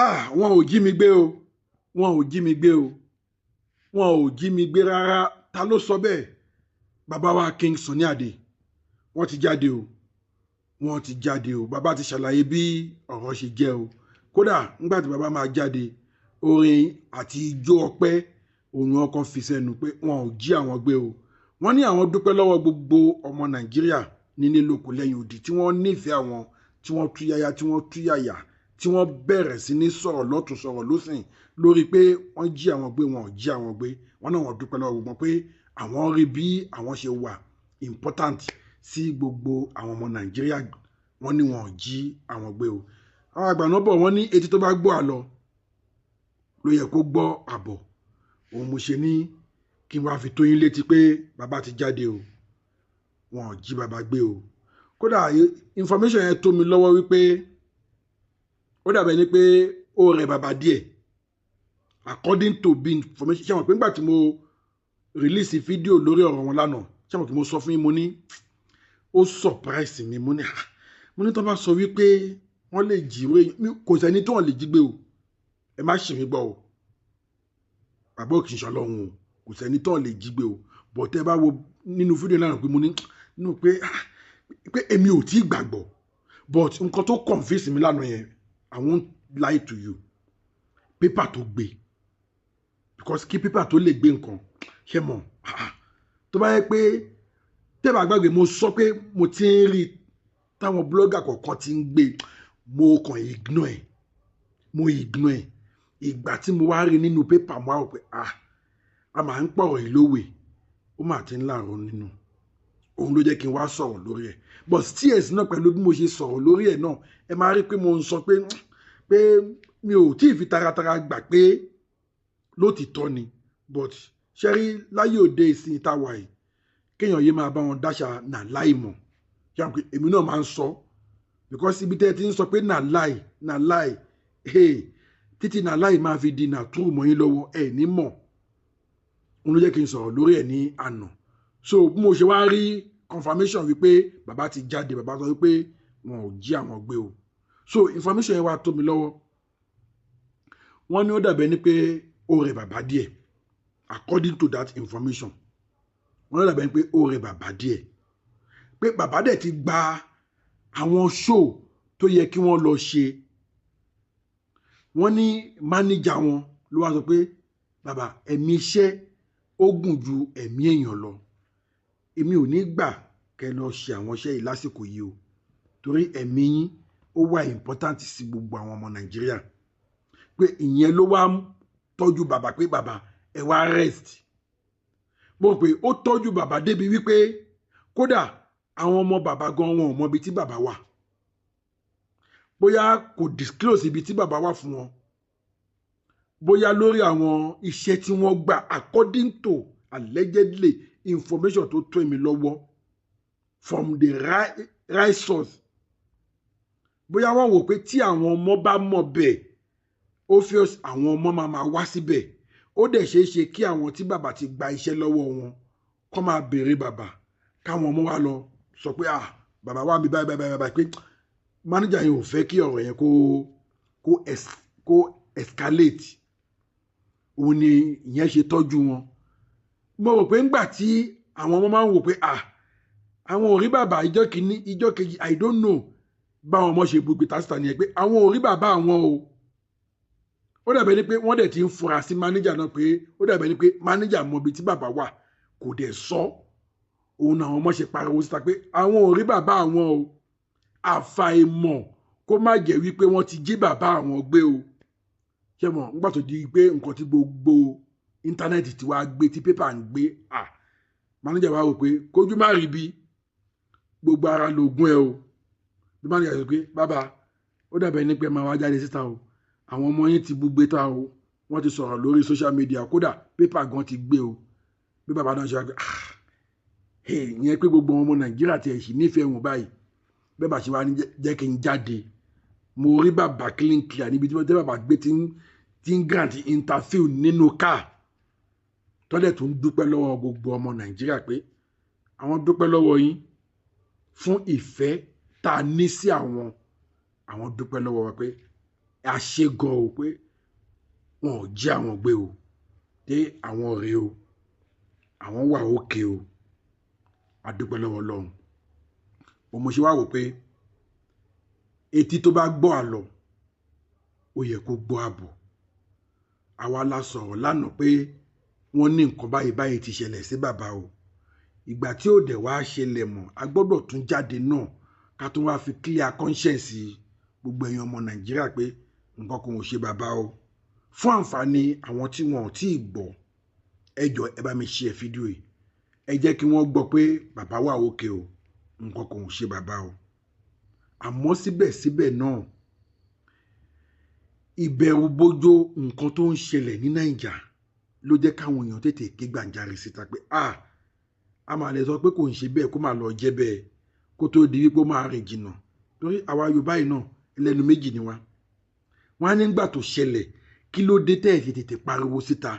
Ah, wọn ò jí mi gbé o, wọn ò jí mi gbé o, wọn ò jí mi gbé rárá. Ta ló sọ bẹ́ẹ̀? Bàbá wa King Sunny Adé, wọ́n ti jáde o, wọ́n ti jáde o. Bàbá ti ṣàlàyé bí ọ̀rọ̀ ṣe jẹ́ o. Kódà nígbà tí bàbá máa jáde, orin àti ijó ọpẹ́ òun ọkọ̀ fi sẹ́nu pé wọn ò jí àwọn gbé o. Wọ́n ní àwọn dúpẹ́ lọ́wọ́ gbogbo ọmọ Nàìjíríà nílé lóko lẹ́yìn odi tí wọ́n nífẹ̀ẹ́ àwọn, tí wọ́n túyáyá, tí wọ́n túyàyà, tí wọ́n bẹ̀rẹ̀ sí ní sọ̀rọ̀ lọ́tún sọ̀rọ̀ lọ́sìn lórí pé wọ́n jí àwọn gbé, wọn ò jí àwọn gbé. Wọ́n náà wọ́n dúpẹ́ lọ́wọ́ gbogbo pé àwọn rí bí àwọn ṣe wà important sí gbogbo àwọn ọmọ Nàìjíríà. Wọ́n ní wọn ò jí àwọn gbé o. Àwọn àgbà náà bọ̀, wọ́n ní etí tó bá gbọ́ àlọ ló yẹ kó gbọ́ àbọ̀. Òun mo ṣe ní kí n wá fi tó yín létí pé bàbá ti jáde o, wọn ò jí bàbá gbé o. Kódà information yẹn tó mi lọ́wọ́ wípé ó dàbẹ̀ ni pé ó rẹ bàbá díẹ̀, according to bí information ṣé wọn pé nígbà tí mo release fídíò lórí ọ̀rọ̀ wọn lánàá, ṣé wọn kì mo sọ fún yín, mo ní ó surprise mi. Mo ní, mo ní tó bá sọ wípé wọ́n lè jí ìwé, kò sẹ́ni tó wọ́n lè jí gbé o. Ẹ má ṣì mí gbọ́ o, bàbá ò kì í ṣọlọ́run o, kò sẹ́ni tó wọ́n lè jí gbé o. But tẹ́ bá wo nínú fídíò náà pé mo ní nínú pé èmi ò tí ì gbàgbọ́, but nǹkan tó convince mi lánàá yẹn, I won't lie to you, paper tó gbé, because kí paper tó lè gbé nǹkan, ṣe mọ̀, tó bá yẹ pé tẹ́ bá gbàgbé, mo sọ pé mo ti ń rí táwọn blogger kọ̀ọ̀kan ti ń gbé, mo kàn ignore ẹ̀, mo ignore ẹ̀. Ìgbà tí mo wá rí nínú paper, mo wá rò pé, ah, a máa ń pọ̀rọ̀ yìí lówe, ó mà ti ń láàrọ̀ nínú. Òun ló jẹ́ kí n wá sọ̀rọ̀ lórí ẹ̀. But ts náà, pẹ̀lú bí mo ṣe sọ̀rọ̀ lórí ẹ̀ náà, ẹ máa rí pé mo ń sọ pé mi ò tí ì fi taratara gbà pé lótìtọ́ ni. But ṣe rí láyé òde ìsìn tá a wà yìí, kéèyàn yé máa bá wọn dáṣà na lie mọ̀. Ṣé àwọn pé èmi náà máa ń sọ, because ibi tẹ́ ẹ ti ń sọ pé na lie, na lie, hey, títí na lie máa fi di na true mọ́ yín lọ́wọ́, ẹ̀ ní mọ̀. Òun ló jẹ́ kí n sọ̀rọ̀ lórí ẹ̀ ní àná. So bí mo ṣe wá rí confirmation wípé bàbá ti jáde, bàbá sọ wípé wọn ò jí àwọn gbé o. So information yẹn wá tó mi lọ́wọ́. Wọ́n ní ó dàbẹ̀ ni pé ó rẹ bàbá díẹ̀. According to that information, wọ́n ní ó dàbẹ̀ ni pé ó rẹ bàbá díẹ̀, pé bàbá dẹ̀ ti gba àwọn show tó yẹ kí wọ́n lọ ṣe. Wọ́n ní manager wọn ló wá sọ pé, "Bàbá, ẹ̀mí iṣẹ́ ó gùn ju ẹ̀mí èèyàn lọ. Èmi ò ní gbà kẹ́ lọ ṣe àwọn iṣẹ́ yìí lásìkò yìí o, torí ẹ̀mí yín ó wà important sí gbogbo àwọn ọmọ Nàìjíríà." Pé ìyẹn ló wá tọ́jú bàbá, pé bàbá, ẹ wá rest. Mo rò pé ó tọ́jú bàbá débi wípé kódà àwọn ọmọ bàbá gan, wọn ò mọ ibi tí bàbá wà. Bóyá kò disclose ibi tí bàbá wà fún wọn, bóyá lórí àwọn iṣẹ́ tí wọ́n gbà, according to allegedly information tó tó èmi lọ́wọ́ from the right source, bóyá wọ́n wò pé tí àwọn ọmọ bá mọ̀ bẹ́ẹ̀, obvious, àwọn ọmọ máa máa wá síbẹ̀. Ó dẹ̀ ṣeé ṣe kí àwọn tí bàbá ti gba iṣẹ́ lọ́wọ́ wọn kọ́ máa béèrè bàbá, káwọn ọmọ wa lọ sọ pé, "Ah, bàbá wa mi báyìí báyìí báyìí." Pé manager yẹn ò fẹ́ kí ọ̀rọ̀ yẹn kó escalate, òun ni ìyẹn ṣe tọ́jú wọn. Mo rò pé ńgbà tí àwọn ọmọ máa ń wò pé, ah, àwọn ò rí bàbá ìjọ́ kìíní, ìjọ́ kejì, I don't know báwọn ọmọ ṣe gbogbo tásítà nìyẹn pé àwọn ò rí bàbá àwọn o. Ó dàbẹ̀ ni pé wọ́n dẹ̀ ti ń fura sí manager náà, pé ó dàbẹ̀ ni pé manager mọ ibi tí bàbá wà, kò dẹ̀ sọ. Òun náà àwọn ọmọ ṣe pariwo síta pé àwọn ò rí bàbá àwọn o, àfàìmọ̀ kó má jẹ́ wípé wọ́n ti jí bàbá àwọn gbé o. Ṣé mọ̀, nígbà tó di pé nǹkan tí gbogbo internet ti wá gbé, tí paper ń gbé, à manager wa rò pé kójú má rí bí gbogbo ara lògùn ẹ o. Bí manager sọ pé, "Bàbá, ó dàbẹ̀ ní pé máa wá jáde síta o, àwọn ọmọ yín ti gbúgbé ta o, wọ́n ti sọ̀rọ̀ lórí social media, kódà paper gan ti gbé o." Bí bàbá náà ṣe wá pé, ah, ìyẹn pé gbogbo ọmọ Nàìjíríà ti ẹ̀ sì nífẹ̀ẹ́ wọn báyìí, bẹ́ẹ̀ bá ṣe wá ní jẹ́ kí n jáde. Mo rí bàbá clean clear níbi tí bàbá gbé tí ń grant interview nínú car, tọ́lẹ̀ tó ń dúpẹ́ lọ́wọ́ gbogbo ọmọ Nàìjíríà pé àwọn dúpẹ́ lọ́wọ́ yín fún ìfẹ́ tá a ní sí àwọn. Àwọn dúpẹ́ lọ́wọ́ wa pé Àṣegan o pé wọn ò jí àwọn gbé o, dé àwọn rèé o, àwọn wà òkè o. A dúpẹ́ lọ́wọ́ Ọlọ́run. Mo ṣe wá wò pé etí tó bá gbọ́ àlọ́, ó yẹ kó gbọ́ àbọ̀. Àwa la sọ̀rọ̀ lánàá pé wọ́n ní nǹkan báyìí báyìí ti ṣẹlẹ̀ sí bàbá o. Ìgbà tí ó dẹ̀ wá ṣẹlẹ̀ mọ́, a gbọ́dọ̀ tún jáde náà ká tún wá fi clear conscience gbogbo èèyàn ọmọ Nàìjíríà pé nǹkan kan ò ṣe bàbá o. Fún àǹfààní àwọn tí wọn ò tí ì gbọ́, ẹ jọ̀ọ́, ẹ bá mi share fídíò yìí. Ẹ jẹ́ kí wọ́n gbọ́ pé bàbá wà òkè o, nǹkan kan ò ṣe bàbá o. Àmọ́ síbẹ̀síbẹ̀ náà, ìbẹ̀rù bójó nǹkan tó ń ṣẹlẹ̀ ní Nàìjà ló jẹ́ káwọn èèyàn tètè ké gbàǹjarè síta pé a máa lè sọ pé kò ń ṣe bẹ́ẹ̀, kó máa lọ jẹ́ bẹ́ẹ̀, kó tó di wípé ó máa rìn jìnnà. Torí àwa Yorùbá yìí náà, ẹlẹ́nu méjì ni wá. Wọ́n á nígbà tó ṣẹlẹ̀, kí ló dé tẹ́ ẹ̀ ṣe tètè pariwo síta?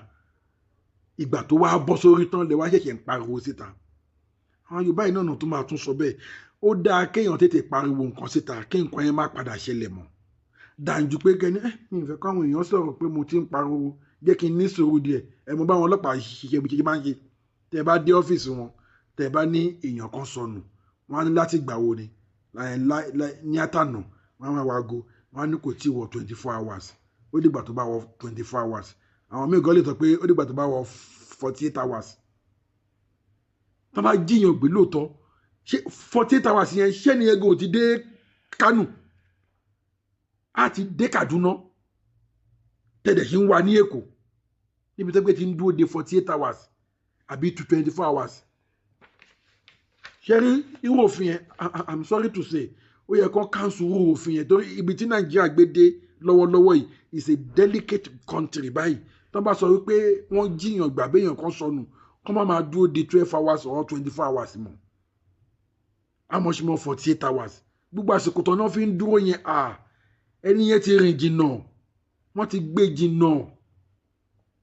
Ìgbà tó wá bọ́ sórí tán lẹ wá ṣẹ̀ṣẹ̀ ń pariwo síta. Àwọn Yorùbá yìí náà tó máa tún sọ bẹ́ẹ̀. Ó dáa kéèyàn tètè pariwo nǹkan síta kí nǹkan yẹn má padà ṣẹlẹ̀ mọ́, dájú pé kẹ́ni ẹ́ mi ò fẹ́ káwọn èèyàn sọ̀rọ̀ pé mo ti ń pariwo, jẹ́ kí n ní sùúrù díẹ̀. Ẹ mo bá wọn ọlọ́pàá ṣiṣẹ́ bí ṣe máa ń ṣe. Tẹ́ ẹ bá dé ọ́fíìsì wọn, tẹ́ ẹ bá ní èèyàn kan sọnù, wọ́n á ní láti gbà wo ni ní àtànà. Wọ́n á máa wá go, wọ́n á ní kò tí wọ 24 hours. Ó dìgbà tó bá wọ 24 hours. Àwọn míì gan lè sọ pé ó dìgbà tó bá wọ 48 hours. Tó bá jíyàn gbé lóòótọ́, ṣé 48 hours yẹn, ṣé ni ego ti dé Kánò, á ti dé Kaduna, tẹ̀dẹ̀ ṣe ń wà ní Èkó níbi tó gbé ti ń dúró de 48 hours àbí to 24 hours? Ṣé rí irú òfin yẹn, I'm sorry to say, ó yẹ kó cancel irú òfin yẹn, torí ibi tí Nàìjíríà gbé dé lọ́wọ́lọ́wọ́ yìí is a delicate country báyìí. Tó bá sọ wípé wọ́n jíyàn gbà, béèyàn kan sọnù, kó má máa dúró de 12 hours or 24 hours mọ́. How much more 48 hours? Gbogbo àsìkò tó náà fi ń dúró yẹn, ẹni yẹn ti rìn jìnnà, wọ́n ti gbé jìnnà.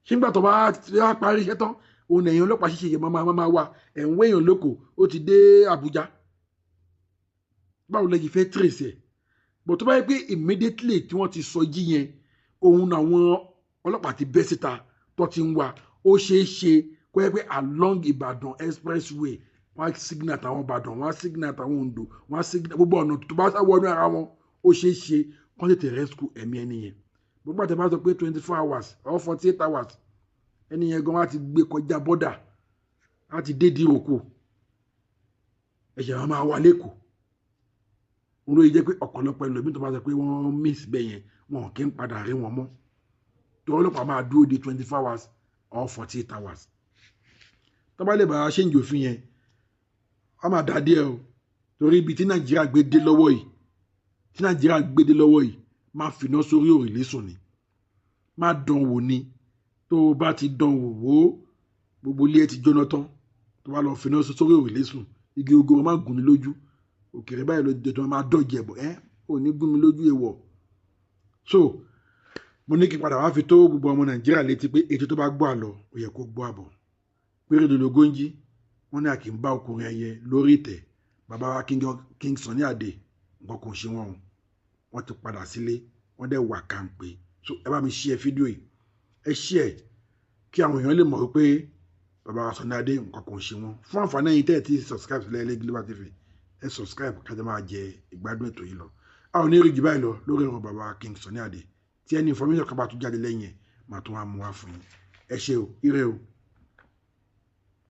Ṣé nígbà tó bá parí iṣẹ́ tán, òun ẹ̀yìn ọlọ́pàá ṣíṣe yẹn máa wà ẹ̀ ń wéyàn lóko, ó ti dé Àbújá, báwo lẹ yìí fẹ́ trace ẹ̀? But tó bá yẹ pé immediately tí wọ́n ti sọ jí yẹn, òun làwọn ọlọ́pàá ti bẹ́ síta tó ti ń wá, ó ṣeé ṣe kó yẹ pé along Ìbàdàn expressway, wọ́n á signal tàwọn Ìbàdàn, wọ́n á signal tàwọn Oǹdó, wọ́n á signal gbogbo ọ̀nà tó bá wọnú ara wọn, ó ṣeé ṣe kó tètè rescue ẹ̀mí ẹni yẹn. Gbogbo àti bá sọ pé 24 hours or 48 hours, ẹni yẹn gan wá ti gbé kọjá bọ́dà, á ti dé Ìdíròkò, ẹ̀ṣẹ̀ wọn máa wà lẹ́kọ̀ọ́. Òun ló yẹ jẹ́ pé ọ̀pọ̀lọpọ̀ ẹlòmíì tó bá sọ pé wọ́n miss bẹ́ẹ̀ yẹn, wọn kì í padà rí wọn mọ́, tó ọlọ́pàá máa dúró de 24 hours or 48 hours. Tó bá lè bá a ṣe ń jòfin yẹn, wọ́n máa dá díẹ̀ o, torí ibi tí Nàìjíríà gbé dé lọ́wọ́ yìí, tí Nàìjíríà gbé dé lọ́wọ́ yìí, máa fìná sórí òrùlé sùn ni, má dán wò ni. Tó o bá ti dán wò wò ó, gbogbo ilé ẹ ti jóná tán. Tó bá lọ fìná sórí òrùlé sùn, igi ogoro má gùn mí lójú, òkèrè báyìí ló dé tó máa dọ̀jẹ̀ bọ̀ ẹ́ ò ní gún mi lójú èèwọ̀. So mo ní kí n padà wá fi tó gbogbo ọmọ Nàìjíríà létí pé ètò tó bá gbọ́ àlọ́, ó yẹ kó gbọ́ àbọ̀. Péré dológóńjí, wọ́n ní a kì í bá ọkùnrin ẹyẹ lórí ìtẹ́. Bàbá wa King Sunny Adé, nǹkan kò ṣe wọ́n o. Wọ́n ti padà sílé, wọ́n dẹ̀ wà kàǹpé. So ẹ bá mi share fídíò yìí, ẹ share kí àwọn èèyàn lè mọ̀ wípé bàbá wa Sunny Adé, nǹkan kò ṣe wọ́n. Fún àǹfààní ẹ̀yin tẹ́ ẹ̀ tí subscribe sílẹ̀ ilé Global TV, ẹ subscribe kájọ máa jẹ ìgbádùn ètò yìí lọ. A ò ní rí jù báyìí lọ lórí ọ̀rọ̀ bàbá King Sunny Adé. Tí ẹni information kan bá tún jáde lẹ́yìn ẹ̀, màá tún wá mú wá fún yín. Ẹ ṣé o, ire o.